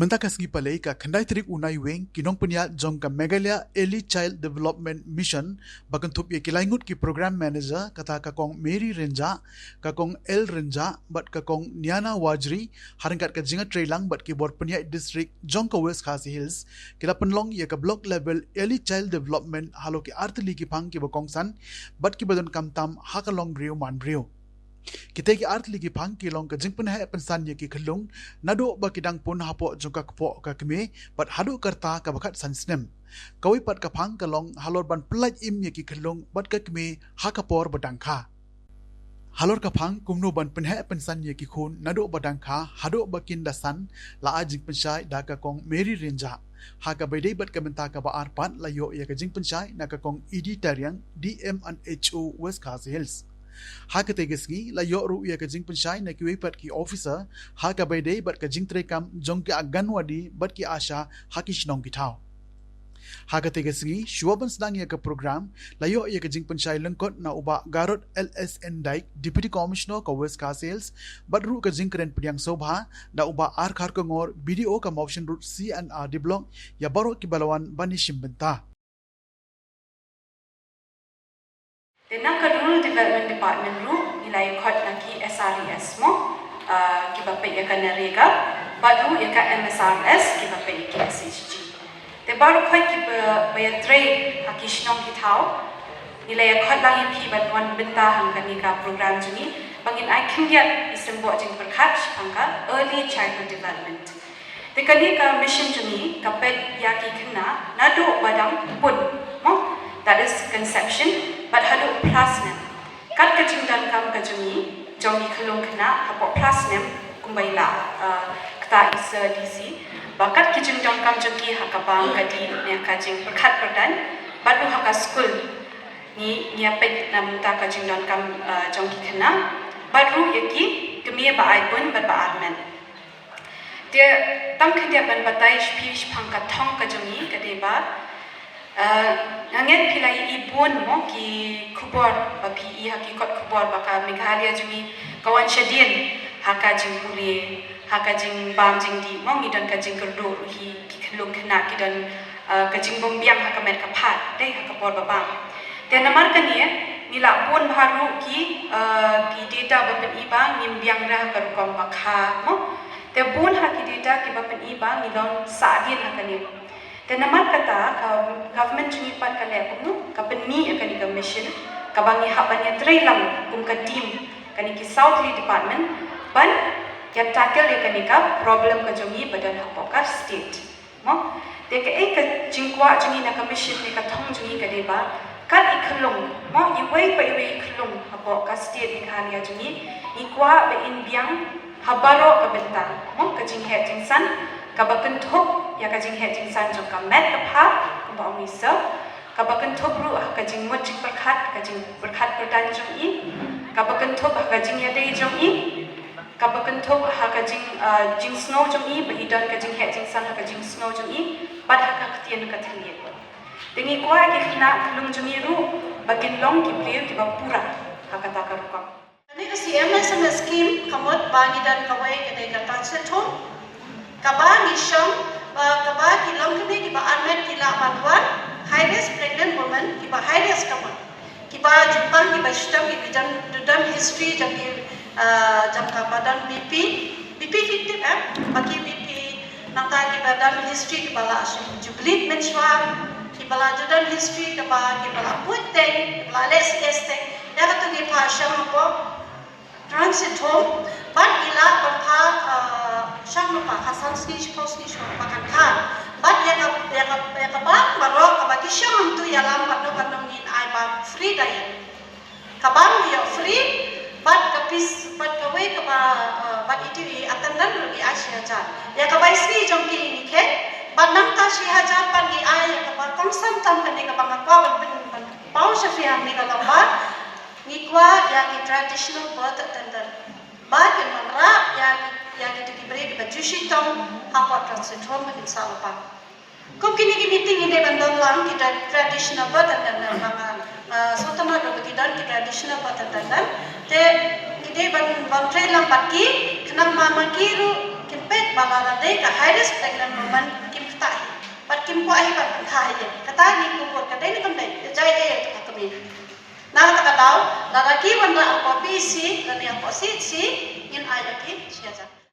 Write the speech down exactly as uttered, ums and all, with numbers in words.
Mynta ka sngi Palei ka khyndai tarik u Naiwieng, ki nongpynïaid jong ka Meghalaya Early Child Development Mission ba kynthup ïa ki lai ngut ki program manager, kata ka Kong Mary Rynjah, ka Kong L Rynjah bad ka Kong Niana Wajri, ha ryngkat ka jingïatreilang bad ki bor pynïaid district jong ka West Khasi Hills, ki la pynlong ïa ka block level early child development halor ki artylli ki phang kiba kongsan bad kiba donkam tam ha ka longbriew manbriew. Kita ki artylli ki phang ki long ka jingpynheh pynsan ïa ki khyllung naduh ba ki dang pun hapoh jong ka kpoh ka kmie bad haduh ka rta kaba khatsan snem. Kawei pat ka phang ka long halor ban pyllait im ïa ki khyllung bad ka kmie ha ka por ba dang kha. Halor ka phang kumno ban pynheh pynsan ïa ki khun naduh ba dang kha haduh ba kin da san, la ai jingpynshai da ka Kong Mary Rynjah. Ha kaba ïadei bad ka bynta kaba ar pat, la ïoh ïa ka jingpynshai na ka Kong Edie Tariang, D M and H O West Khasi Hills. Ha katei ka sngi la ïoh ruh ïa ka jingpynshai na kiwei pat ki officer ha kaba ïadei bad ka jingtreikam jong ki Anganwadi bad ki ASHA ha ki shnong ki thaw. Ha katei ka sngi, shuwa ban sdang ïa ka program, la ïoh ïa ka jingpynshai lyngkot na u Bah Garod L S N Dyke, Deputy Commissioner ka West Khasi Hills, bad ruh ka jingkren pdiang sngewbha na u Bah R Kharkongor, B D O ka Mawshynrut C and R D Block, ïa baroh kiba la wan ban ïashim bynta. Te na ka Rural Development Department ruh ngi la ïakhot na ki S R E S mo, ah, kiba peit ïa ka NREGA, bad ruh ïa ka M S R S kiba peit ïa ki S H G. Te baroh khoit kiba, ba ïatrei ha ki shnong ki thaw, ngi la ïakhot lang ïa phi ban wan bynta hangkane ka program jong ngi, ba ngin ai khyndiat ïa ki symboh jingpyrkhat shaphang ka early childhood development. Te kane ka mission jong ngi ka peit ïa ki khynnah naduh ba dang pun mo, that is conception, bad haduh phra snem. Kat ka jingdonkam ka jong ngi, jong ki khyllung khynnah hapoh phra snem, kumba i la, uh, ktah i Sir D C, ba kat ki jingdonkam jong ki ha ka bam ka dih ne ka jingpyrkhat pyrdan, bad ruh ha ka skul ngi, ngi ïa peit na bynta ka jingdonkam, uh, jong ki khynnah, bad ruh ïa ki kmie ba ai bun bad ba armet. Te tang khyndiat ban batai sha phi shaphang ka thong ka jong ngi ka dei ba, eh, nga ngeit phi la ïohi bun mo ki khubor ba phi ïohi ha ki kot khubor ba ka Meghalaya jong ngi ka wan shadien ha ka jingpule, ha ka jingbam jingdih mo, ngi don ka jingkyrduh ruh hi, ki khyllung khynnah ki don, eh, ka jingbymbiang ha ka met ka phad, dei ha ka por ba bam. Te namar kane ngi la bun bha ruh ki, eh, ki data ba pyni ba ngim biang re ha ka rukom ba kha mo. Te bun ha ki data kiba pyni ba ngi long sahdien ha kane. Te namar kata ka government jong ngi pat ka leh kumno, ka pyni ïa kane ka mission kaba ngi hap ban ïatreilang kum ka team, kane ki saw tylli department, ban ïa tackle ïa kane ka problem ka jong ngi ba don hapoh ka state. Mo, te kaei ka jingkwah jong ngi na ka mission ne ka thong jong ngi ka dei ba kat i khyllung mo, iwei pa iwei i khyllung hapoh ka state Meghalaya jong ngi, ngi kwah ba in biang ha baroh ka bynta mo, ka jingheh jingsan kaba kynthup ïa ka jingheh jingsan jong ka met ka phad, kumba ong i Sir, kaba kynthup ruh ha ka jingmut jingpyrkhat, ka jingpyrkhat pyrdan jong i, kaba kynthup ha ka jingïadei jong i, kaba kynthup ha ka jing, ah, jingsngew jong i ba i don ka jingheh jingsan ha ka jingsngew jong i, bad ha ka ktien ka thylliej. Te ngi kwah ki khynnah khyllung jong ngi ruh ba kin long ki briew kiba pura ha kata ka rukom. Kane ka C M S M E scheme ka mut ba ngi don kawei ka dei ka transit home, kaba ngi shong, ba kaba ki longkmie kiba armet ki lah ban wan, high risk pregnant women kiba high risk ka mut. Kiba jingpang kiba shitom kiba jam, dodon history jong ki, ah, jong kaba don B P, B P ki tip em, ba ki B P nangta kiba don history kiba la shim ju bleed mynshuwa, kiba la dodon history kaba, kiba la buit teng, kiba la leh C S teng, ïa kato ki phah shong hapoh transit home, bad ki lah ban phah, ah, shong lypa khatsan sngi, shiphew sngi, shiphew lypa kan kha. Bad ïa ka, ïa ka, ïa kaba, baroh kaba ki shong hangto ïalam katno katno ngin ai ba free diet. Kaba ngi ïoh free, bad ka fees, bad kawei kaba, ah, bad iti i attendant ruh ngi ai shi hajar. Ïa kaba isngi jong ki ngi khet, bad nangta shi hajar pat ngi ai ïa kaba kongsan tam kane kaba nga kwah ban pyn, ban paw sha phi hangne ka kaba ngi kwah ïa ki traditional birth attendant ba kin wanrah ïa ki, ïa kito ki briew kiba ju shitom hapoh transit home ba kin sah lypa. Kum kine ki meeting ngi dei ban don lang ki tra-, traditional birth attendant, nga, nga sngewtynnat ba ki don ki traditional birth attendant. Te ngi dei ban, ban trei lang bad ki, khnang ba ma ki ruh Kim peit ba lada dei ka high risk pregnant woman kim ktah hi bad kim kwah hi ban pynkha hi. Kata ngi pynbor ka dei ne kam dei, ïa jai ei ïa ka kmie. Na kata ka daw, lada ki wanrah hapoh P C lane hapoh C H C, ngin ai ïa ki shi hajar.